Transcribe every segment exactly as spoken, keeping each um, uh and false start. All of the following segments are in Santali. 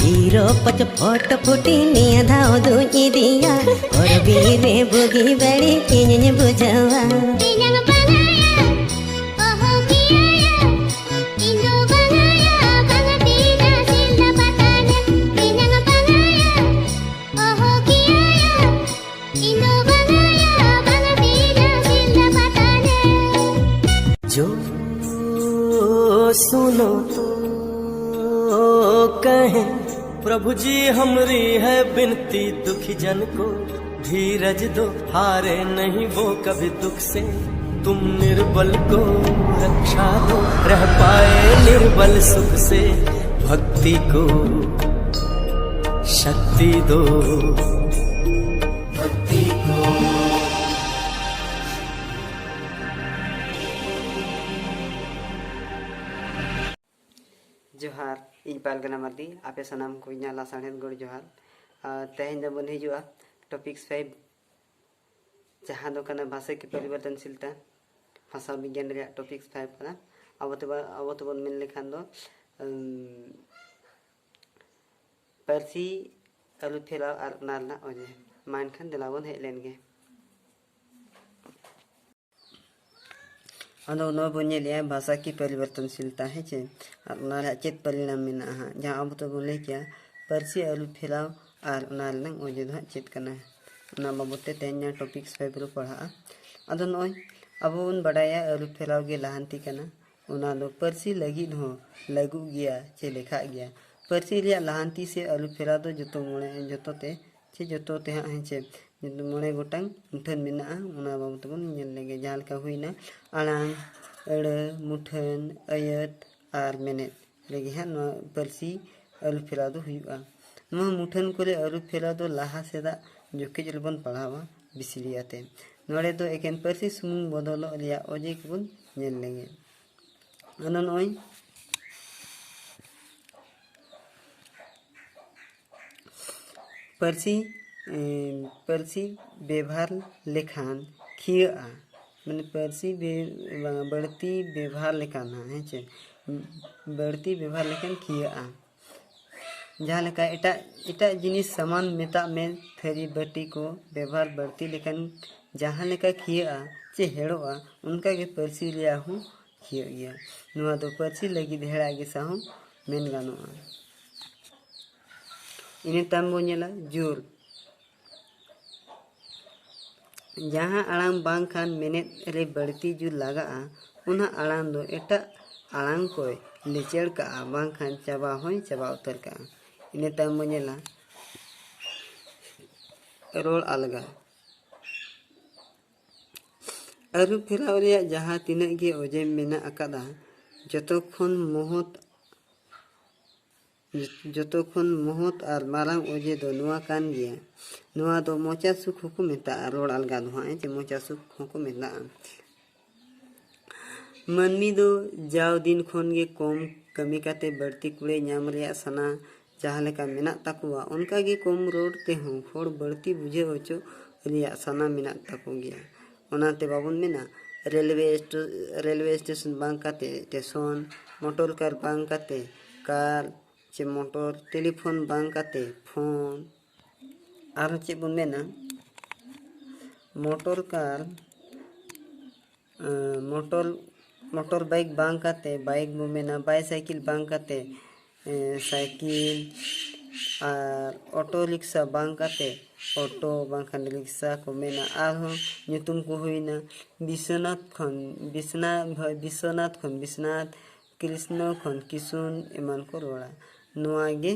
ᱦᱤᱨᱳ ᱯᱚᱪ ᱯᱷᱚᱴ ᱯᱷᱩᱴᱤ ᱱᱤᱭᱟᱹ ᱫᱷᱟᱣ ᱫᱩᱧ ᱤᱫᱤᱭᱟ᱾ ᱦᱚᱨ ᱵᱤᱨ ᱨᱮ ᱵᱩᱜᱤ ᱵᱟᱹᱲᱤᱡ ᱤᱧᱤᱧ ᱵᱩᱡᱷᱟᱹᱣᱟ᱾ ᱤᱧᱟᱝ ᱵᱟᱝᱟᱭᱟ, ᱚᱦᱚ ᱠᱤᱭᱟᱭᱟ᱾ ᱤᱧ ᱫᱚ ᱵᱟᱝᱟᱭᱟ, ᱵᱟᱝᱟ ᱛᱤᱧᱟ ᱥᱤᱞᱫᱟᱹ ᱯᱟᱛᱟ ᱧᱮᱞ᱾ ᱤᱧᱟᱝ ᱵᱟᱝᱟᱭᱟ, ᱚᱦᱚ ᱠᱤᱭᱟᱭᱟ᱾ ᱤᱧ ᱫᱚ ᱵᱟᱝᱟᱭᱟ, ᱵᱟᱝᱟ ᱛᱤᱧᱟ ᱥᱤᱞᱫᱟᱹ ᱯᱟᱛᱟ ᱧᱮᱞ᱾ जो सुनो तो कहें, प्रभु जी हमरी है बिनती दुखी जन को, धीरज दो, हारे नहीं वो कभी दुख से। तुम निर्बल को रक्षा दो, रह पाए निर्बल सुख से। भक्ति को शक्ति दो, भक्ति को। ᱡᱚᱦᱟᱨ, ᱤᱧ ᱯᱟᱞᱜᱟᱱᱟ ᱢᱟᱨᱰᱤ, ᱟᱯᱮ ᱥᱟᱱᱟᱢ ᱠᱚ ᱤᱧᱟᱹᱜ ᱞᱟᱥᱟᱲᱦᱮᱫ ᱜᱚᱲ ᱡᱚᱦᱟᱨ᱾ ᱟᱨ ᱛᱮᱦᱮᱧ ᱫᱚᱵᱚᱱ ᱦᱤᱡᱩᱜᱼᱟ topics five, ᱡᱟᱦᱟᱸ ᱫᱚ ᱠᱟᱱᱟ ᱵᱷᱟᱥᱟ ᱠᱤ ᱯᱚᱨᱤᱵᱚᱨᱛᱚᱱᱥᱤᱞᱛᱟ, ᱵᱷᱟᱥᱟ ᱵᱤᱜᱽᱜᱟᱱ ᱨᱮᱭᱟᱜ topics five ᱠᱟᱱᱟ᱾ ᱟᱵᱚ ᱛᱮᱵᱚ-, ᱟᱵᱚ ᱛᱮᱵᱚᱱ ᱢᱮᱱ ᱞᱮᱠᱷᱟᱱ ᱫᱚ, ᱩᱢ, ᱯᱟᱹᱨᱥᱤ ᱟᱹᱨᱩ ᱯᱷᱮᱨᱟᱣ ᱟᱨ ᱚᱱᱟ ᱨᱮᱱᱟᱜ ᱚᱡᱮ᱾ ᱢᱟ ᱮᱱᱠᱷᱟᱱ ᱫᱮᱞᱟ ᱵᱚᱱ ᱦᱮᱡ ᱞᱮᱱ ᱜᱮ᱾ ᱟᱫᱚ ᱱᱚᱣᱟ ᱵᱚᱱ ᱧᱮᱞᱮᱜᱼᱟ ᱵᱷᱟᱥᱟ ᱠᱤ ᱯᱚᱨᱤᱵᱚᱨᱛᱚᱱᱥᱤᱞᱛᱟ, ᱦᱮᱸ ᱪᱮ? ᱟᱨ ᱚᱱᱟ ᱨᱮᱭᱟᱜ ᱪᱮᱫ ᱯᱚᱨᱤᱱᱟᱢ ᱢᱮᱱᱟᱜᱼᱟ ᱦᱟᱸᱜ, ᱡᱟᱦᱟᱸ ᱟᱵᱚ ᱛᱮᱵᱚᱱ ᱞᱟᱹᱭ ᱠᱮᱭᱟ ᱯᱟᱹᱨᱥᱤ ᱟᱹᱨᱩ ᱯᱷᱮᱨᱟᱣ ᱟᱨ ᱚᱱᱟ ᱨᱮᱱᱟᱜ ᱚᱡᱮ ᱫᱚ ᱦᱟᱸᱜ ᱪᱮᱫ ᱠᱟᱱᱟ, ᱚᱱᱟ ᱵᱟᱵᱚᱫ ᱛᱮ ᱛᱮᱦᱮᱧ ᱱᱚᱣᱟ topics five ᱨᱮ ᱯᱟᱲᱦᱟᱜᱼᱟ᱾ ᱟᱫᱚ ᱱᱚᱜᱼᱚᱭ ᱟᱵᱚ ᱵᱚᱱ ᱵᱟᱰᱟᱭᱟ ᱟᱹᱨᱩ ᱯᱷᱮᱨᱟᱣ ᱜᱮ ᱞᱟᱦᱟᱱᱛᱤ ᱠᱟᱱᱟ, ᱚᱱᱟ ᱫᱚ ᱯᱟᱹᱨᱥᱤ ᱞᱟᱹᱜᱤᱫ ᱦᱚᱸ ᱞᱟᱹᱜᱩᱜ ᱜᱮᱭᱟ ᱪᱮ ᱞᱮᱠᱷᱟᱜ ᱜᱮᱭᱟ᱾ ᱯᱟᱹᱨᱥᱤ ᱨᱮᱭᱟᱜ ᱞᱟᱦᱟᱱᱛᱤ ᱥᱮ ᱟᱹᱨᱩ ᱯᱷᱮᱨᱟᱣ ᱫᱚ ᱡᱚᱛᱚ ᱢᱚᱬᱮ, ᱡᱚᱛᱚ ᱛᱮ ᱪᱮ ᱡᱚᱛᱚ ᱛᱮ ᱦᱟᱸᱜ, ᱦᱮᱸ ᱪᱮ, ᱡᱚᱛᱚ ᱢᱚᱬᱮ ᱜᱚᱴᱟᱝ ᱢᱩᱴᱷᱟᱹᱱ ᱢᱮᱱᱟᱜᱼᱟ, ᱚᱱᱟ ᱵᱟᱵᱚᱫ ᱛᱮᱵᱚᱱ ᱧᱮᱞ ᱞᱮᱜᱮ᱾ ᱡᱟᱦᱟᱸ ᱞᱮᱠᱟ ᱦᱩᱭᱱᱟ ᱟᱲᱟᱝ, ᱟᱹᱲᱟᱹ, ᱢᱩᱴᱷᱟᱹᱱ, ᱟᱹᱭᱟᱹᱛ ᱟᱨ ᱢᱮᱱᱮᱫ ᱨᱮᱜᱮ ᱦᱟᱸᱜ ᱱᱚᱣᱟ ᱯᱟᱹᱨᱥᱤ ᱟᱹᱨᱩ ᱯᱷᱮᱨᱟᱣ ᱫᱚ ᱦᱩᱭᱩᱜᱼᱟ᱾ ᱱᱚᱣᱟ ᱢᱩᱴᱷᱟᱹᱱ ᱠᱚᱨᱮ ᱟᱹᱨᱩ ᱯᱷᱮᱨᱟᱣ ᱫᱚ ᱞᱟᱦᱟ ᱥᱮᱫᱟᱜ ᱡᱚᱠᱷᱮᱡ ᱨᱮᱵᱚᱱ ᱯᱟᱲᱦᱟᱣᱟ ᱵᱤᱥᱲᱤ ᱟᱛᱮ᱾ ᱱᱚᱰᱮ ᱫᱚ ᱮᱠᱮᱱ ᱯᱟᱹᱨᱥᱤ ᱥᱩᱢᱩᱝ ᱵᱚᱫᱚᱞᱚᱜ ᱨᱮᱭᱟᱜ ᱚᱡᱮ ᱠᱚᱵᱚᱱ ᱧᱮᱞ ᱞᱮᱜᱮ᱾ ᱟᱫᱚ ᱱᱚᱜᱼᱚᱭ ᱯᱟᱹᱨᱥᱤ, ᱮᱸ, ᱯᱟᱹᱨᱥᱤ ᱵᱮᱵᱷᱟᱨ ᱞᱮᱠᱷᱟᱱ ᱠᱷᱤᱭᱟᱹᱜᱼᱟ, ᱢᱟᱱᱮ ᱯᱟᱹᱨᱥᱤ ᱵᱮ-, ᱵᱟᱝᱟ, ᱵᱟᱹᱲᱛᱤ ᱵᱮᱵᱷᱟᱨ ᱞᱮᱠᱷᱟᱱ ᱦᱟᱸᱜ, ᱦᱮᱸ ᱪᱮ, ᱵᱟᱹᱲᱛᱤ ᱵᱮᱵᱷᱟᱨ ᱞᱮᱠᱷᱟᱱ ᱠᱷᱤᱭᱟᱹᱜᱼᱟ᱾ ᱡᱟᱦᱟᱸ ᱞᱮᱠᱟ ᱮᱴᱟᱜ ᱮᱴᱟᱜ ᱡᱤᱱᱤᱥ ᱥᱟᱢᱟᱱ ᱢᱮᱛᱟᱜ ᱢᱮ, ᱛᱷᱟᱹᱨᱤ ᱵᱟᱹᱴᱤ ᱠᱚ ᱵᱮᱵᱚᱦᱟᱨ ᱵᱟᱹᱲᱛᱤ ᱞᱮᱠᱷᱟᱱ ᱡᱟᱦᱟᱸ ᱞᱮᱠᱟ ᱠᱷᱤᱭᱟᱹᱜᱼᱟ ᱪᱮ ᱦᱮᱲᱚᱜᱼᱟ, ᱚᱱᱠᱟ ᱜᱮ ᱯᱟᱹᱨᱥᱤ ᱨᱮᱭᱟᱜ ᱦᱚᱸ ᱠᱷᱤᱭᱟᱹᱜ ᱜᱮᱭᱟ᱾ ᱱᱚᱣᱟ ᱫᱚ ᱯᱟᱹᱨᱥᱤ ᱞᱟᱹᱜᱤᱫ ᱦᱮᱲᱟ ᱜᱮᱥᱟ ᱦᱚᱸ ᱢᱮᱱ ᱜᱟᱱᱚᱜᱼᱟ᱾ ᱤᱱᱟᱹ ᱛᱟᱭᱚᱢ ᱵᱚᱱ ᱧᱮᱞᱟ ᱡᱳᱨ᱾ ᱡᱟᱦᱟᱸ ᱟᱲᱟᱝ ᱵᱟᱝᱠᱷᱟᱱ ᱢᱮᱱᱮᱫ ᱨᱮ ᱵᱟᱹᱲᱛᱤ ᱡᱳᱨ ᱞᱟᱜᱟᱜᱼᱟ, ᱚᱱᱟ ᱟᱲᱟᱝ ᱫᱚ ᱮᱴᱟᱜ ᱟᱲᱟᱝ ᱠᱚᱭ ᱞᱤᱪᱟᱹᱲ ᱠᱟᱜᱼᱟ, ᱵᱟᱝᱠᱷᱟᱱ ᱪᱟᱵᱟ ᱦᱚᱸᱭ ᱪᱟᱵᱟ ᱩᱛᱟᱹᱨ ᱠᱟᱜᱼᱟ᱾ ᱤᱱᱟᱹ ᱛᱟᱭᱚᱢ ᱵᱚᱱ ᱧᱮᱞᱟ ᱨᱚᱲ ᱟᱞᱜᱟ᱾ ᱟᱹᱨᱩ ᱯᱷᱮᱨᱟᱣ ᱨᱮᱭᱟᱜ ᱡᱟᱦᱟᱸ ᱛᱤᱱᱟᱹᱜ ᱜᱮ ᱚᱡᱮ ᱢᱮᱱᱟᱜ ᱟᱠᱟᱫᱟ, ᱡᱚᱛᱚ ᱠᱷᱚᱱ ᱢᱚᱦᱚᱛ ᱡᱚᱛᱚ ᱠᱷᱚᱱ ᱢᱚᱦᱚᱛ ᱟᱨ ᱢᱟᱨᱟᱝ ᱚᱡᱮ ᱫᱚ ᱱᱚᱣᱟ ᱠᱟᱱ ᱜᱮᱭᱟ᱾ ᱱᱚᱣᱟ ᱫᱚ ᱢᱚᱪᱟ ᱥᱩᱠ ᱦᱚᱸᱠᱚ ᱢᱮᱛᱟᱜᱼᱟ, ᱨᱚᱲ ᱟᱞᱜᱟ ᱫᱚ ᱦᱟᱸᱜ ᱦᱮᱸ ᱪᱮ ᱢᱚᱪᱟ ᱥᱩᱠ ᱦᱚᱸᱠᱚ ᱢᱮᱛᱟᱜᱼᱟ᱾ ᱢᱟᱹᱱᱢᱤ ᱫᱚ ᱡᱟᱣ ᱫᱤᱱ ᱠᱷᱚᱱ ᱜᱮ ᱠᱚᱢ ᱠᱟᱹᱢᱤ ᱠᱟᱛᱮ ᱵᱟᱹᱲᱛᱤ ᱠᱩᱲᱟᱹᱭ ᱧᱟᱢ ᱨᱮᱭᱟᱜ ᱥᱟᱱᱟ ᱡᱟᱦᱟᱸ ᱞᱮᱠᱟ ᱢᱮᱱᱟᱜ ᱛᱟᱠᱚᱣᱟ, ᱚᱱᱠᱟ ᱜᱮ ᱠᱚᱢ ᱨᱚᱲ ᱛᱮᱦᱚᱸ ᱦᱚᱲ ᱵᱟᱹᱲᱛᱤ ᱵᱩᱡᱷᱟᱹᱣ ᱦᱚᱪᱚ ᱨᱮᱭᱟᱜ ᱥᱟᱱᱟ ᱢᱮᱱᱟᱜ ᱛᱟᱠᱚ ᱜᱮᱭᱟ᱾ ᱚᱱᱟᱛᱮ ᱵᱟᱵᱚᱱ ᱢᱮᱱᱟ ᱨᱮᱞᱣᱮ ᱥᱴᱮ-, ᱨᱮᱞᱣᱮ ᱥᱴᱮᱥᱚᱱ ᱵᱟᱝ ᱠᱟᱛᱮ ᱴᱮᱥᱚᱱ, ᱢᱚᱴᱚᱨ ᱠᱟᱨ ᱵᱟᱝ ᱠᱟᱛᱮ ᱠᱟᱨ ᱪᱮ ᱢᱚᱴᱚᱨ, ᱴᱮᱞᱤᱯᱷᱳᱱ ᱵᱟᱝ ᱠᱟᱛᱮ ᱯᱷᱳᱱ, ᱟᱨᱦᱚᱸ ᱪᱮᱫ ᱵᱚᱱ ᱢᱮᱱᱟ, ᱢᱚᱴᱚᱨ ᱠᱟᱨ, ᱮᱸ, ᱢᱚᱴᱚᱨ, ᱢᱚᱴᱚᱨ ᱵᱟᱭᱤᱠ ᱵᱟᱝ ᱠᱟᱛᱮ ᱵᱟᱭᱤᱠ ᱵᱚᱱ ᱢᱮᱱᱟ, ᱵᱟᱭᱥᱟᱭᱠᱮᱞ ᱵᱟᱝ ᱠᱟᱛᱮ, ᱮᱸ, ᱥᱟᱭᱠᱮᱞ, ᱟᱨ ᱚᱴᱳ ᱨᱤᱠᱥᱟ ᱵᱟᱝ ᱠᱟᱛᱮ ᱚᱴᱳ ᱵᱟᱝᱠᱷᱟᱱ ᱨᱤᱠᱥᱟ ᱠᱚ ᱢᱮᱱᱟ᱾ ᱟᱨᱦᱚᱸ ᱧᱩᱛᱩᱢ ᱠᱚ ᱦᱩᱭᱱᱟ ᱵᱤᱥᱥᱚᱱᱟᱛᱷ ᱠᱷᱚᱱ, ᱵᱤᱥᱱᱟ-, ᱵᱤᱥᱥᱚᱱᱟᱛᱷ ᱠᱷᱚᱱ ᱵᱤᱥᱱᱟᱛᱷ, ᱠᱨᱤᱥᱱᱚ ᱠᱷᱚᱱ ᱠᱤᱥᱩᱱ ᱮᱢᱟᱱ ᱠᱚ ᱨᱚᱲᱟ᱾ ᱱᱚᱣᱟ ᱜᱮ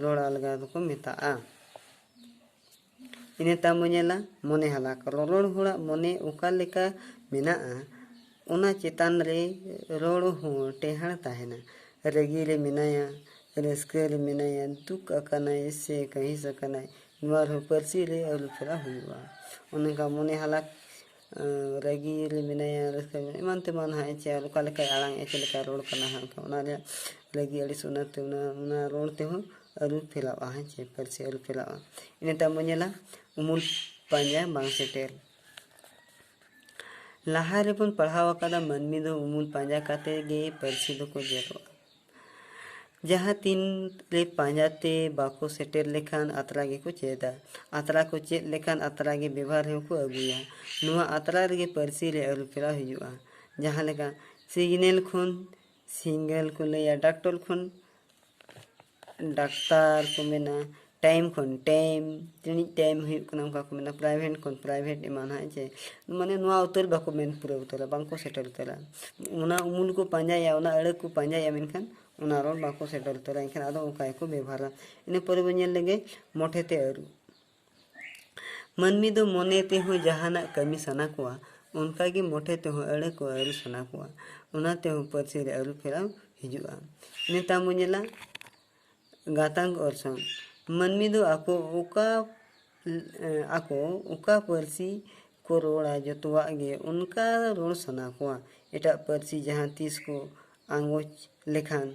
ᱨᱚᱲ ᱟᱞᱜᱟ ᱫᱚᱠᱚ ᱢᱮᱛᱟᱜᱼᱟ᱾ ᱤᱱᱟᱹ ᱛᱟᱭᱚᱢ ᱵᱚᱱ ᱧᱮᱞᱟ ᱢᱚᱱᱮ ᱦᱟᱞᱟᱠ᱾ ᱨᱚᱨᱚᱲ ᱦᱚᱲᱟᱜ ᱢᱚᱱᱮ ᱚᱠᱟ ᱞᱮᱠᱟ ᱢᱮᱱᱟᱜᱼᱟ, ᱚᱱᱟ ᱪᱮᱛᱟᱱ ᱨᱮ ᱨᱚᱲ ᱦᱚᱸ ᱴᱮᱦᱟᱸᱰ ᱛᱟᱦᱮᱱᱟ᱾ ᱨᱟᱹᱜᱤ ᱨᱮ ᱢᱮᱱᱟᱭᱟ, ᱨᱟᱹᱥᱠᱟᱹ ᱨᱮ ᱢᱮᱱᱟᱭᱟ, ᱫᱩᱠ ᱟᱠᱟᱱᱟᱭ ᱥᱮ ᱠᱟᱹᱦᱤᱥ ᱟᱠᱟᱱᱟᱭ, ᱱᱚᱣᱟ ᱨᱮᱦᱚᱸ ᱯᱟᱹᱨᱥᱤ ᱨᱮ ᱟᱹᱨᱩ ᱯᱷᱮᱨᱟᱣ ᱦᱩᱭᱩᱜᱼᱟ᱾ ᱚᱱᱮ ᱚᱱᱠᱟ ᱢᱚᱱᱮ ᱦᱟᱞᱟᱠ, ᱟᱸ, ᱨᱟᱹᱜᱤ ᱨᱮ ᱢᱮᱱᱟᱭᱟ, ᱨᱟᱹᱥᱠᱟᱹ ᱨᱮ ᱮᱢᱟᱱ ᱛᱮᱢᱟᱱ ᱦᱟᱸᱜ ᱪᱮ ᱟᱨ ᱚᱠᱟ ᱞᱮᱠᱟᱭ ᱟᱲᱟᱝ ᱮᱫ, ᱪᱮᱫ ᱞᱮᱠᱟᱭ ᱨᱚᱲ ᱠᱟᱱᱟ ᱦᱟᱸᱜ, ᱚᱱᱟ ᱨᱮᱭᱟᱜ ᱨᱟᱹᱜᱤ ᱟᱹᱲᱤᱥ ᱚᱱᱟᱛᱮ ᱚᱱᱟ, ᱚᱱᱟ ᱨᱚᱲ ᱛᱮᱦᱚᱸ ᱟᱹᱨᱩ ᱯᱷᱮᱨᱟᱜᱼᱟ, ᱦᱮᱸ ᱪᱮ, ᱯᱟᱹᱨᱥᱤ ᱟᱹᱨᱩ ᱯᱷᱮᱨᱟᱜᱼᱟ᱾ ᱤᱱᱟᱹ ᱛᱟᱭᱚᱢ ᱵᱚᱱ ᱧᱮᱞᱟ ᱩᱢᱩᱞ ᱯᱟᱸᱡᱟ ᱵᱟᱝ ᱥᱮᱴᱮᱨ᱾ ᱞᱟᱦᱟ ᱨᱮᱵᱚᱱ ᱯᱟᱲᱦᱟᱣ ᱟᱠᱟᱫᱟ, ᱢᱟᱹᱱᱢᱤ ᱫᱚ ᱩᱢᱩᱞ ᱯᱟᱸᱡᱟ ᱠᱟᱛᱮ ᱜᱮ ᱯᱟᱹᱨᱥᱤ ᱫᱚᱠᱚ ᱡᱮᱨᱚᱜᱼᱟ᱾ ᱡᱟᱦᱟᱸ ᱛᱤᱱ ᱨᱮ ᱯᱟᱸᱡᱟ ᱛᱮ ᱵᱟᱠᱚ ᱥᱮᱴᱮᱨ ᱞᱮᱠᱷᱟᱱ ᱟᱛᱨᱟ ᱜᱮᱠᱚ ᱪᱮᱫᱟ᱾ ᱟᱛᱨᱟ ᱠᱚ ᱪᱮᱫ ᱞᱮᱠᱷᱟᱱ ᱟᱛᱨᱟ ᱜᱮ ᱵᱮᱵᱷᱟᱨ ᱨᱮᱦᱚᱸ ᱠᱚ ᱟᱹᱜᱩᱭᱟ᱾ ᱱᱚᱣᱟ ᱟᱛᱨᱟ ᱨᱮᱜᱮ ᱯᱟᱹᱨᱥᱤ ᱨᱮ ᱟᱹᱨᱩᱯᱷᱮᱨᱟᱣ ᱦᱤᱡᱩᱜᱼᱟ᱾ ᱡᱟᱦᱟᱸ ᱞᱮᱠᱟ ᱥᱤᱜᱽᱱᱮᱞ ᱠᱷᱚᱱ ᱥᱤᱝᱜᱮᱞ ᱠᱚ ᱞᱟᱹᱭᱟ, ᱰᱟᱠᱴᱚᱨ ᱠᱷᱚᱱ ᱰᱟᱠᱛᱟᱨ ᱠᱚ ᱢᱮᱱᱟ, ᱴᱟᱭᱤᱢ ᱠᱷᱚᱱ ᱴᱟᱭᱤᱢ, ᱛᱤᱱᱟᱹᱜ ᱴᱟᱭᱤᱢ ᱦᱩᱭᱩᱜ ᱠᱟᱱᱟ ᱚᱱᱠᱟ ᱠᱚ ᱢᱮᱱᱟ, ᱯᱨᱟᱭᱵᱷᱮᱴ ᱠᱷᱚᱱ ᱯᱨᱟᱭᱵᱷᱮᱴ ᱮᱢᱟᱱ ᱦᱟᱸᱜ ᱪᱮ, ᱢᱟᱱᱮ ᱱᱚᱣᱟ ᱩᱛᱟᱹᱨ ᱵᱟᱠᱚ ᱢᱮᱱ ᱯᱩᱨᱟᱹᱣ ᱩᱛᱟᱹᱨᱟ, ᱵᱟᱝᱠᱚ ᱥᱮᱴᱮᱨ ᱩᱛᱟᱹᱨᱟ᱾ ᱚᱱᱟ ᱩᱢᱩᱞ ᱠᱚ ᱯᱟᱸᱡᱟᱭᱟ, ᱚᱱᱟ ᱟᱹᱲᱟᱹ ᱠᱚ ᱯᱟᱸᱡᱟᱭᱟ, ᱢᱮᱱᱠᱷᱟᱱ ᱚᱱᱟ ᱨᱚᱲ ᱵᱟᱠᱚ ᱥᱮᱴᱮᱨ ᱩᱛᱟᱹᱨᱟ, ᱮᱱᱠᱷᱟᱱ ᱟᱫᱚ ᱚᱱᱠᱟ ᱜᱮᱠᱚ ᱵᱮᱵᱷᱟᱨᱟ᱾ ᱤᱱᱟᱹ ᱯᱚᱨᱮ ᱵᱚᱱ ᱧᱮᱞ ᱞᱮᱜᱮ ᱢᱚᱴᱷᱮ ᱛᱮ ᱟᱹᱨᱩ᱾ ᱢᱟᱹᱱᱢᱤ ᱫᱚ ᱢᱚᱱᱮ ᱛᱮᱦᱚᱸ ᱡᱟᱦᱟᱱᱟᱜ ᱠᱟᱹᱢᱤ ᱥᱟᱱᱟ ᱠᱚᱣᱟ, ᱚᱱᱠᱟᱜᱮ ᱢᱚᱴᱷᱮ ᱛᱮᱦᱚᱸ ᱟᱹᱲᱟᱹ ᱠᱚ ᱟᱹᱨᱩ ᱥᱟᱱᱟ ᱠᱚᱣᱟ, ᱚᱱᱟ ᱛᱮᱦᱚᱸ ᱯᱟᱹᱨᱥᱤ ᱨᱮ ᱟᱹᱨᱩ ᱯᱷᱮᱨᱟᱣ ᱦᱤᱡᱩᱜᱼᱟ᱾ ᱤᱱᱟᱹ ᱛᱟᱭᱚᱢ ᱵᱚᱱ ᱧᱮᱞᱟ ᱜᱟᱛᱟᱝ ᱚᱨᱥᱚᱝ᱾ ᱢᱟᱹᱱᱢᱤ ᱫᱚ ᱟᱠᱚ ᱚᱠᱟ, ᱟᱠᱚ ᱚᱠᱟ ᱯᱟᱹᱨᱥᱤ ᱠᱚ ᱨᱚᱲᱟ, ᱡᱚᱛᱚᱣᱟᱜ ᱜᱮ ᱚᱱᱠᱟ ᱨᱚᱲ ᱥᱟᱱᱟ ᱠᱚᱣᱟ᱾ ᱮᱴᱟᱜ ᱯᱟᱹᱨᱥᱤ ᱡᱟᱦᱟᱸ ᱛᱤᱥ ᱠᱚ ᱟᱸᱜᱚᱪ ᱞᱮᱠᱷᱟᱱ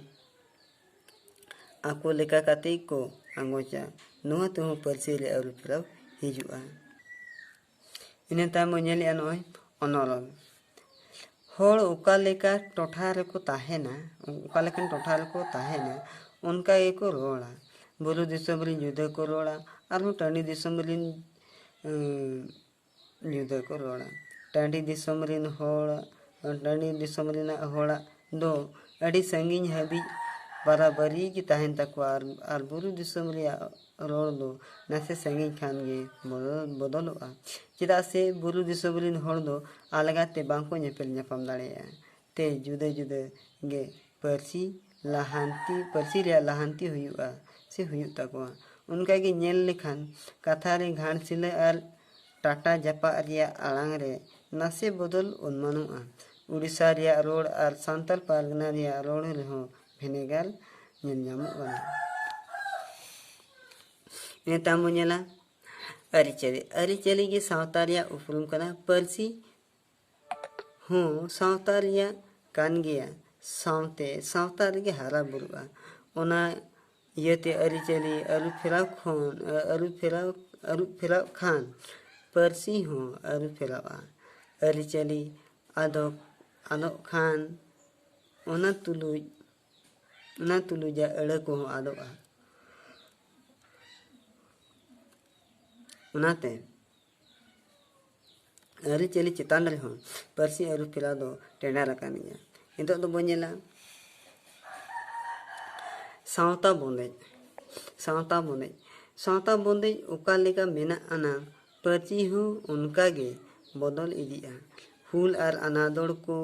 ᱟᱠᱚ ᱞᱮᱠᱟ ᱠᱟᱛᱮ ᱠᱚ ᱟᱸᱜᱚᱪᱟ᱾ ᱱᱚᱣᱟ ᱛᱮᱦᱚᱸ ᱯᱟᱹᱨᱥᱤ ᱨᱮ ᱟᱹᱨᱩᱯᱷᱮᱨᱟᱣ ᱦᱤᱡᱩᱜᱼᱟ᱾ ᱤᱱᱟᱹ ᱛᱟᱭᱚᱢ ᱵᱚᱱ ᱧᱮᱞᱮᱜᱼᱟ ᱱᱚᱜᱼᱚᱭ ᱚᱱᱚᱨᱚᱞ᱾ ᱦᱚᱲ ᱚᱠᱟ ᱞᱮᱠᱟ ᱴᱚᱴᱷᱟ ᱨᱮᱠᱚ ᱛᱟᱦᱮᱱᱟ, ᱚᱠᱟ ᱞᱮᱠᱟᱱ ᱴᱚᱴᱷᱟ ᱨᱮᱠᱚ ᱛᱟᱦᱮᱱᱟ, ᱚᱱᱠᱟ ᱜᱮᱠᱚ ᱨᱚᱲᱟ᱾ ᱵᱩᱨᱩ ᱫᱤᱥᱚᱢ ᱨᱮᱱ ᱡᱩᱫᱟᱹ ᱠᱚ ᱨᱚᱲᱟ, ᱟᱨᱦᱚᱸ ᱴᱟᱺᱰᱤ ᱫᱤᱥᱚᱢ ᱨᱮᱱ, ᱩᱸ, ᱡᱩᱫᱟᱹ ᱠᱚ ᱨᱚᱲᱟ᱾ ᱴᱟᱺᱰᱤ ᱫᱤᱥᱚᱢ ᱨᱮᱱ ᱦᱚᱲ, ᱴᱟᱺᱰᱤ ᱫᱤᱥᱚᱢ ᱨᱮᱱᱟᱜ ᱦᱚᱲᱟᱜ ᱫᱚ ᱟᱹᱰᱤ ᱥᱟᱺᱜᱤᱧ ᱦᱟᱹᱵᱤᱡ ᱵᱟᱨᱟᱵᱟᱹᱨᱤ ᱜᱮ ᱛᱟᱦᱮᱱ ᱛᱟᱠᱚᱣᱟ, ᱟᱨ, ᱟᱨ ᱵᱩᱨᱩ ᱫᱤᱥᱚᱢ ᱨᱮᱭᱟᱜ ᱨᱚᱲ ᱫᱚ ᱱᱟᱥᱮ ᱥᱟᱺᱜᱤᱧ ᱠᱷᱟᱱ ᱜᱮ ᱵᱚᱫᱚᱞ-, ᱵᱚᱫᱚᱞᱚᱜᱼᱟ᱾ ᱪᱮᱫᱟᱜ ᱥᱮ ᱵᱩᱨᱩ ᱫᱤᱥᱚᱢ ᱨᱮᱱ ᱦᱚᱲ ᱫᱚ ᱟᱞᱜᱟ ᱛᱮ ᱵᱟᱝ ᱠᱚ ᱧᱮᱯᱮᱞ ᱧᱟᱯᱟᱢ ᱫᱟᱲᱮᱭᱟᱜᱼᱟ᱾ ᱛᱮ ᱡᱩᱫᱟᱹ ᱡᱩᱫᱟᱹ ᱜᱮ ᱯᱟᱹᱨᱥᱤ ᱞᱟᱦᱟᱱᱛᱤ, ᱯᱟᱹᱨᱥᱤ ᱨᱮᱭᱟᱜ ᱞᱟᱦᱟᱱᱛᱤ ᱦᱩᱭᱩᱜᱼᱟ ᱥᱮ ᱦᱩᱭᱩᱜ ᱛᱟᱠᱚᱣᱟ᱾ ᱚᱱᱠᱟ ᱜᱮ ᱧᱮᱞ ᱞᱮᱠᱷᱟᱱ ᱠᱟᱛᱷᱟ ᱨᱮ ᱜᱷᱟᱴᱥᱤᱞᱟᱹ ᱟᱨ ᱴᱟᱴᱟ ᱡᱟᱯᱟᱜ ᱨᱮᱭᱟᱜ ᱟᱲᱟᱝ ᱨᱮ ᱱᱟᱥᱮ ᱵᱚᱫᱚᱞ ᱚᱱᱢᱟᱱᱚᱜᱼᱟ᱾ ᱩᱰᱤᱥᱟ ᱨᱮᱭᱟᱜ ᱨᱚᱲ ᱟᱨ ᱥᱟᱱᱛᱟᱲ ᱯᱟᱨᱜᱟᱱᱟ ᱨᱮᱭᱟᱜ ᱨᱚᱲ ᱨᱮᱦᱚᱸ ᱵᱷᱮᱱᱮᱜᱟᱨ ᱧᱮᱞ ᱧᱟᱢᱚᱜ ᱠᱟᱱᱟ᱾ ᱤᱱᱟᱹ ᱛᱟᱭᱚᱢ ᱵᱚᱱ ᱧᱮᱞᱟ ᱟᱹᱨᱤᱪᱟᱹᱞᱤ᱾ ᱟᱹᱨᱤᱪᱟᱹᱞᱤ ᱜᱮ ᱥᱟᱶᱛᱟ ᱨᱮᱭᱟᱜ ᱩᱯᱨᱩᱢ ᱠᱟᱱᱟ᱾ ᱯᱟᱹᱨᱥᱤ ᱦᱚᱸ ᱥᱟᱶᱛᱟ ᱨᱮᱭᱟᱜ ᱠᱟᱱ ᱜᱮᱭᱟ, ᱥᱟᱶᱛᱮ ᱥᱟᱶᱛᱟ ᱨᱮᱜᱮ ᱦᱟᱨᱟ ᱵᱩᱨᱩᱜᱼᱟ᱾ ᱚᱱᱟ ᱤᱭᱟᱹᱛᱮ ᱟᱹᱨᱤᱪᱟᱹᱞᱤ ᱟᱹᱨᱩ ᱯᱷᱮᱨᱟᱣ ᱠᱷᱚᱱ, ᱟᱹᱨᱩ ᱯᱷᱮᱨᱟᱣ, ᱟᱹᱨᱩ ᱯᱷᱮᱨᱟᱣ ᱠᱷᱟᱱ ᱯᱟᱹᱨᱥᱤ ᱦᱚᱸ ᱟᱹᱨᱩ ᱯᱷᱮᱨᱟᱣᱼᱟ᱾ ᱟᱹᱨᱤᱪᱟᱹᱞᱤ ᱟᱫᱚᱜ, ᱟᱫᱚᱜ ᱠᱷᱟᱱ ᱚᱱᱟ ᱛᱩᱞᱩᱡ ᱚᱱᱟ ᱛᱩᱞᱩᱡ ᱟᱹᱲᱟᱹ ᱠᱚᱦᱚᱸ ᱟᱫᱚᱜᱼᱟ᱾ ᱚᱱᱟᱛᱮ ᱟᱹᱨᱤᱪᱟᱹᱞᱤ ᱪᱮᱛᱟᱱ ᱨᱮᱦᱚᱸ ᱯᱟᱹᱨᱥᱤ ᱟᱹᱨᱩ ᱯᱷᱮᱨᱟᱣ ᱫᱚ ᱴᱮᱸᱰᱟᱨ ᱟᱠᱟᱱ ᱜᱮᱭᱟ᱾ ᱱᱤᱛᱚᱜ ᱫᱚᱵᱚᱱ ᱧᱮᱞᱟ ᱥᱟᱶᱛᱟ ᱵᱚᱱᱫᱮᱡ᱾ ᱥᱟᱶᱛᱟ ᱵᱚᱱᱫᱮᱡ, ᱥᱟᱶᱛᱟ ᱵᱚᱱᱫᱮᱡ ᱚᱠᱟ ᱞᱮᱠᱟ ᱢᱮᱱᱟᱜ ᱟᱱᱟᱝ, ᱯᱟᱹᱨᱥᱤ ᱦᱚᱸ ᱚᱱᱠᱟ ᱜᱮ ᱵᱚᱫᱚᱞ ᱤᱫᱤᱜᱼᱟ᱾ ᱦᱩᱞ ᱟᱨ ᱟᱱᱟᱫᱚᱲ ᱠᱚ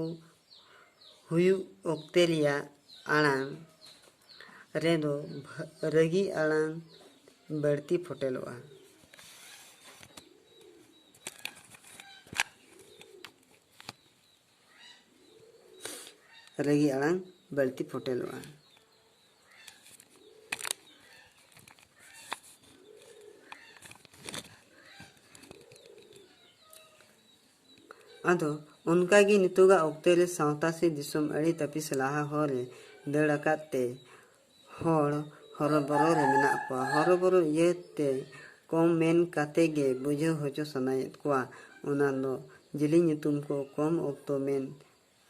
ᱦᱩᱭᱩᱜ ᱚᱠᱛᱮ ᱨᱮᱭᱟᱜ ᱟᱲᱟᱝ ᱨᱮᱫᱚ ᱵᱷᱟ-, ᱨᱟᱹᱜᱤ ᱟᱲᱟᱝ ᱵᱟᱹᱲᱛᱤ ᱯᱷᱚᱴᱮᱞᱚᱜᱼᱟ᱾ ᱨᱟᱹᱜᱤ ᱟᱲᱟᱝ ᱵᱟᱹᱲᱛᱤ ᱯᱷᱚᱴᱮᱞᱚᱜᱼᱟ᱾ ᱟᱫᱚ ᱚᱱᱠᱟᱜᱮ ᱱᱤᱛᱚᱜᱟᱜ ᱚᱠᱛᱮ ᱨᱮ ᱥᱟᱶᱛᱟ ᱥᱮ ᱫᱤᱥᱚᱢ ᱟᱹᱰᱤ ᱛᱟᱹᱯᱤᱥ ᱞᱟᱦᱟ ᱦᱚᱨ ᱨᱮ ᱫᱟᱹᱲ ᱟᱠᱟᱫ ᱛᱮ ᱦᱚᱲ ᱦᱚᱨᱚᱵᱚᱨᱚ ᱨᱮ ᱢᱮᱱᱟᱜ ᱠᱚᱣᱟ᱾ ᱦᱚᱨᱚᱵᱚᱨᱚ ᱤᱭᱟᱹᱛᱮ ᱠᱚᱢ ᱢᱮᱱ ᱠᱟᱛᱮ ᱜᱮ ᱵᱩᱡᱷᱟᱹᱣ ᱦᱚᱪᱚ ᱥᱟᱱᱟᱭᱮᱫ ᱠᱚᱣᱟ᱾ ᱚᱱᱟ ᱫᱚ ᱡᱤᱞᱤᱧ ᱧᱩᱛᱩᱢ ᱠᱚ ᱠᱚᱢ ᱚᱠᱛᱚ ᱢᱮᱱ,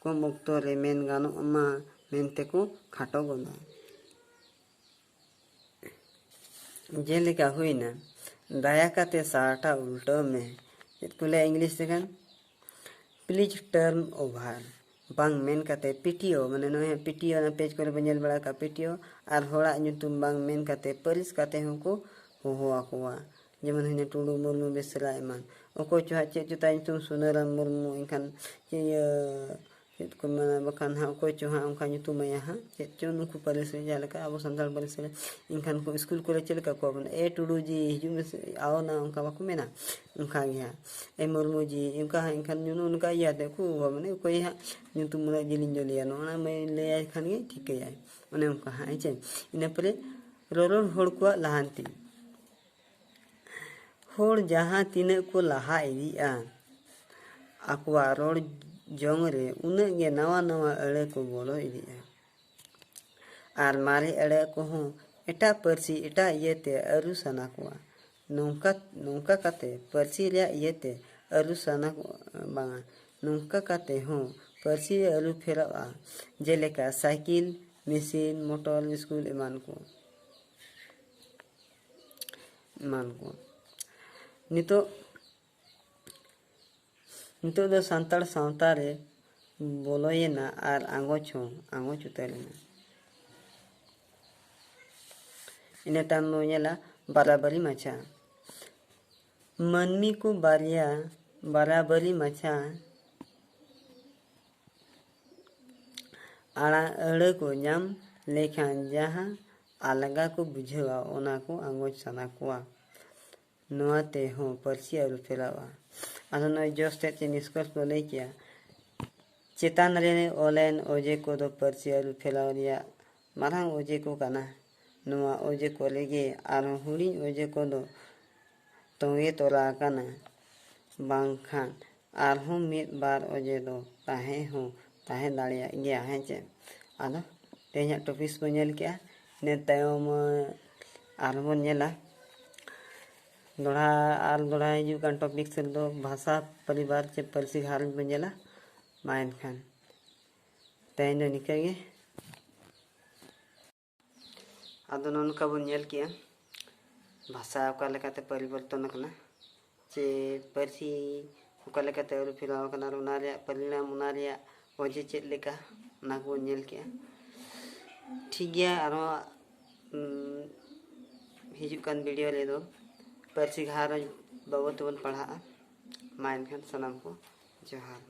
ᱠᱚᱢ ᱚᱠᱛᱚ ᱨᱮ ᱢᱮᱱ ᱜᱟᱱᱚᱜ ᱢᱟ ᱢᱮᱱᱛᱮ ᱠᱚ ᱠᱷᱟᱴᱚ ᱜᱚᱫᱟ᱾ ᱡᱮᱞᱮᱠᱟ ᱦᱩᱭᱱᱟ, ᱫᱟᱭᱟ ᱠᱟᱛᱮ ᱥᱟᱦᱴᱟ ᱩᱞᱴᱟᱹᱣ ᱢᱮ᱾ ᱪᱮᱫ ᱠᱚ ᱞᱟᱹᱭᱟ ᱤᱝᱞᱤᱥ ᱛᱮ ᱠᱷᱟᱱ? Please turn over᱾ ᱵᱟᱝ ᱢᱮᱱ ᱠᱟᱛᱮ ᱯᱤᱴᱤᱭᱳ, ᱢᱟᱱᱮ ᱱᱚᱜᱼᱚᱭ ᱦᱟᱸᱜ ᱯᱤᱴᱤᱭᱳ, ᱚᱱᱟ ᱯᱮᱡᱽ ᱠᱚᱨᱮ ᱵᱚᱱ ᱧᱮᱞ ᱵᱟᱲᱟ ᱠᱟᱜᱼᱟ ᱯᱤᱴᱤᱭᱳ, ᱟᱨ ᱦᱚᱲᱟᱜ ᱧᱩᱛᱩᱢ ᱵᱟᱝ ᱢᱮᱱ ᱠᱟᱛᱮ ᱯᱟᱹᱨᱤᱥ ᱠᱟᱛᱮ ᱦᱚᱸᱠᱚ ᱦᱚᱦᱚ ᱟᱠᱚᱣᱟ᱾ ᱡᱮᱢᱚᱱ ᱦᱩᱭᱱᱟ ᱴᱩᱰᱩ, ᱢᱩᱨᱢᱩ, ᱵᱮᱥᱨᱟ ᱮᱢᱟᱱ᱾ ᱚᱠᱚᱭ ᱪᱚ ᱦᱟᱸᱜ ᱪᱮᱫ ᱪᱚ ᱛᱟᱭ ᱧᱩᱛᱩᱢ, ᱥᱩᱱᱟᱹᱨᱟᱢ ᱢᱩᱨᱢᱩ, ᱮᱱᱠᱷᱟᱱ ᱪᱮᱫ ᱤᱭᱟᱹ, ᱪᱮᱫ ᱠᱚ ᱢᱮᱱᱟ, ᱵᱟᱠᱷᱟᱱ ᱦᱟᱸᱜ ᱚᱠᱚᱭ ᱪᱚ ᱦᱟᱸᱜ ᱚᱱᱠᱟ ᱧᱩᱛᱩᱢ ᱟᱭᱟ ᱦᱟᱸᱜ, ᱪᱮᱫ ᱪᱚ ᱱᱩᱠᱩ ᱯᱟᱹᱨᱤᱥ ᱨᱮ, ᱡᱟᱦᱟᱸ ᱞᱮᱠᱟ ᱟᱵᱚ ᱥᱟᱱᱛᱟᱲ ᱯᱟᱹᱨᱤᱥ ᱨᱮ, ᱮᱱᱠᱷᱟᱱ ᱠᱚ ᱥᱠᱩᱞ ᱠᱚᱨᱮ ᱪᱮᱫ ᱞᱮᱠᱟ ᱠᱚ ᱢᱮᱱᱟ, "ᱮ ᱴᱩᱰᱩ ᱡᱤ, ᱦᱤᱡᱩᱜ ᱢᱮᱥᱮ, ᱟᱣ ᱱᱟ", ᱚᱱᱠᱟ ᱵᱟᱠᱚ ᱢᱮᱱᱟ? ᱚᱱᱠᱟ ᱜᱮ ᱦᱟᱸᱜ, "ᱮ ᱢᱩᱨᱢᱩ ᱡᱤ", ᱚᱱᱠᱟ ᱦᱟᱸᱜ, ᱮᱱᱠᱷᱟᱱ ᱱᱚᱜᱼᱚ ᱱᱚᱝᱠᱟ ᱤᱭᱟᱹᱛᱮ ᱠᱚ ᱦᱚᱦᱚ, ᱢᱟᱱᱮ ᱚᱠᱚᱭ ᱦᱟᱸᱜ ᱧᱩᱛᱩᱢ ᱩᱱᱟᱹᱜ ᱡᱤᱞᱤᱧ ᱡᱤᱞᱤᱧᱟ, ᱱᱚᱜᱼᱚ ᱱᱟ ᱢᱟᱹᱭ ᱞᱟᱹᱭᱟᱭ ᱠᱷᱟᱱ ᱜᱮ ᱴᱷᱤᱠᱟᱹᱭᱟᱭ, ᱚᱱᱮ ᱚᱱᱠᱟ ᱦᱟᱸᱜ, ᱦᱮᱸ ᱪᱮ? ᱤᱱᱟᱹ ᱯᱚᱨᱮ ᱨᱚᱨᱚᱲ ᱦᱚᱲ ᱠᱚᱣᱟᱜ ᱞᱟᱦᱟᱱᱛᱤ᱾ ᱦᱚᱲ ᱡᱟᱦᱟᱸ ᱛᱤᱱᱟᱹᱜ ᱠᱚ ᱞᱟᱦᱟ ᱤᱫᱤᱜᱼᱟ, ᱟᱠᱚᱣᱟᱜ ᱨᱚᱲ ᱡᱚᱝ ᱨᱮ ᱩᱱᱟᱹᱜ ᱜᱮ ᱱᱟᱣᱟ ᱱᱟᱣᱟ ᱟᱹᱲᱟᱹ ᱠᱚ ᱵᱚᱞᱚ ᱤᱫᱤᱜᱼᱟ᱾ ᱟᱨ ᱢᱟᱨᱮ ᱟᱹᱲᱟᱹ ᱠᱚᱦᱚᱸ ᱮᱴᱟᱜ ᱯᱟᱹᱨᱥᱤ, ᱮᱴᱟᱜ ᱤᱭᱟᱹᱛᱮ ᱟᱹᱨᱩ ᱥᱟᱱᱟ ᱠᱚᱣᱟ᱾ ᱱᱚᱝᱠᱟ, ᱱᱚᱝᱠᱟ ᱠᱟᱛᱮ ᱯᱟᱹᱨᱥᱤ ᱨᱮᱭᱟᱜ ᱤᱭᱟᱹᱛᱮ ᱟᱹᱨᱩ ᱥᱟᱱᱟ ᱠᱚ-, ᱵᱟᱝᱟ, ᱱᱚᱝᱠᱟ ᱠᱟᱛᱮ ᱦᱚᱸ ᱯᱟᱹᱨᱥᱤ ᱟᱹᱨᱩ ᱯᱷᱮᱨᱟᱜᱼᱟ᱾ ᱡᱮᱞᱮᱠᱟ ᱥᱟᱭᱠᱮᱞ, ᱢᱮᱥᱤᱱ, ᱢᱚᱴᱚᱨ, ᱥᱠᱩᱞ ᱮᱢᱟᱱ ᱠᱚ, ᱮᱢᱟᱱ ᱠᱚ᱾ ᱱᱤᱛᱚᱜ, ᱱᱤᱛᱚᱜ ᱫᱚ ᱥᱟᱱᱛᱟᱲ ᱥᱟᱶᱛᱟ ᱨᱮ ᱵᱚᱞᱚᱭᱮᱱᱟ ᱟᱨ ᱟᱸᱜᱚᱪ ᱦᱚᱸ ᱟᱸᱜᱚᱪ ᱩᱛᱟᱹᱨᱮᱱᱟ᱾ ᱤᱱᱟᱹ ᱛᱟᱭᱚᱢ ᱵᱚᱱ ᱧᱮᱞᱟ ᱵᱟᱨᱟᱵᱟᱨᱤ ᱢᱟᱪᱷᱟ᱾ ᱢᱟᱹᱱᱢᱤ ᱠᱚ ᱵᱟᱨᱭᱟ ᱵᱟᱨᱟᱵᱟᱨᱤ ᱢᱟᱪᱷᱟ ᱟᱲᱟᱝ ᱟᱹᱲᱟᱹ ᱠᱚ ᱧᱟᱢ ᱞᱮᱠᱷᱟᱱ ᱡᱟᱦᱟᱸ ᱟᱞᱜᱟ ᱠᱚ ᱵᱩᱡᱷᱟᱹᱣᱟ, ᱚᱱᱟ ᱠᱚ ᱟᱸᱜᱚᱪ ᱥᱟᱱᱟ ᱠᱚᱣᱟ᱾ ᱱᱚᱣᱟ ᱛᱮᱦᱚᱸ ᱯᱟᱹᱨᱥᱤ ᱟᱹᱨᱩ ᱯᱷᱮᱨᱟᱣᱟ᱾ ᱟᱫᱚ ᱱᱚᱜᱼᱚᱭ ᱡᱚᱥ ᱛᱮᱫ ᱪᱮ ᱱᱤᱥᱠᱚᱨᱥ ᱵᱚ ᱞᱟᱹᱭ ᱠᱮᱭᱟ, ᱪᱮᱛᱟᱱ ᱨᱮ ᱚᱞᱮᱱ ᱚᱡᱮ ᱠᱚᱫᱚ ᱯᱟᱹᱨᱥᱤ ᱟᱹᱨᱩ ᱯᱷᱮᱨᱟᱣ ᱨᱮᱭᱟᱜ ᱢᱟᱨᱟᱝ ᱚᱡᱮ ᱠᱚ ᱠᱟᱱᱟ᱾ ᱱᱚᱣᱟ ᱚᱡᱮ ᱠᱚ ᱨᱮᱜᱮ ᱟᱨᱦᱚᱸ ᱦᱩᱰᱤᱧ ᱚᱡᱮ ᱠᱚᱫᱚ ᱛᱚᱸᱜᱮ ᱛᱚᱨᱟ ᱟᱠᱟᱱᱟ, ᱵᱟᱝᱠᱷᱟᱱ ᱟᱨᱦᱚᱸ ᱢᱤᱫ ᱵᱟᱨ ᱚᱡᱮ ᱫᱚ ᱛᱟᱦᱮᱸ ᱦᱚᱸ ᱛᱟᱦᱮᱸ ᱫᱟᱲᱮᱭᱟᱜ ᱜᱮᱭᱟ, ᱦᱮᱸ ᱪᱮ? ᱟᱫᱚ ᱛᱮᱦᱮᱧᱟᱜ ᱴᱚᱯᱤᱠᱥ ᱵᱚᱱ ᱧᱮᱞ ᱠᱮᱜᱼᱟ, ᱤᱱᱟᱹ ᱛᱟᱭᱚᱢ ᱟᱨᱦᱚᱸ ᱵᱚᱱ ᱧᱮᱞᱟ ᱫᱚᱦᱲᱟ, ᱟᱨ ᱫᱚᱦᱲᱟ ᱦᱤᱡᱩᱜ ᱠᱟᱱ ᱴᱚᱯᱤᱠᱥ ᱨᱮᱫᱚ ᱵᱷᱟᱥᱟ ᱯᱚᱨᱤᱵᱟᱨ ᱪᱮ ᱯᱟᱹᱨᱥᱤ ᱜᱷᱟᱨᱚᱸᱡᱽ ᱵᱚᱱ ᱧᱮᱞᱟ᱾ ᱢᱟ ᱮᱱᱠᱷᱟᱱ ᱛᱮᱦᱮᱧ ᱫᱚ ᱱᱤᱝᱠᱟᱹ ᱜᱮ᱾ ᱟᱫᱚ ᱱᱚᱜᱼᱚ ᱱᱚᱝᱠᱟ ᱵᱚᱱ ᱧᱮᱞ ᱠᱮᱜᱼᱟ, ᱵᱷᱟᱥᱟ ᱚᱠᱟ ᱞᱮᱠᱟᱛᱮ ᱯᱚᱨᱤᱵᱚᱨᱛᱚᱱ ᱟᱠᱟᱱᱟ, ᱪᱮ ᱯᱟᱹᱨᱥᱤ ᱚᱠᱟ ᱞᱮᱠᱟᱛᱮ ᱟᱹᱨᱩ ᱯᱷᱮᱨᱟᱣ ᱟᱠᱟᱱᱟ, ᱟᱨ ᱚᱱᱟ ᱨᱮᱭᱟᱜ ᱯᱚᱨᱤᱱᱟᱢ, ᱚᱱᱟ ᱨᱮᱭᱟᱜ ᱚᱡᱮ ᱪᱮᱫ ᱞᱮᱠᱟ, ᱚᱱᱟ ᱠᱚᱵᱚᱱ ᱧᱮᱞ ᱠᱮᱜᱼᱟ᱾ ᱴᱷᱤᱠ ᱜᱮᱭᱟ, ᱟᱨᱦᱚᱸ, ᱩᱸ, ᱦᱤᱡᱩᱜ ᱠᱟᱱ ᱵᱷᱤᱰᱤᱭᱳ ᱨᱮᱫᱚ ᱯᱟᱹᱨᱥᱤ ᱜᱷᱟᱨᱚᱸᱡᱽ ᱵᱟᱵᱚᱫ ᱛᱮᱵᱚᱱ ᱯᱟᱲᱦᱟᱜᱼᱟ᱾ ᱢᱟ ᱮᱱᱠᱷᱟᱱ ᱥᱟᱱᱟᱢ ᱠᱚ ᱡᱚᱦᱟᱨ᱾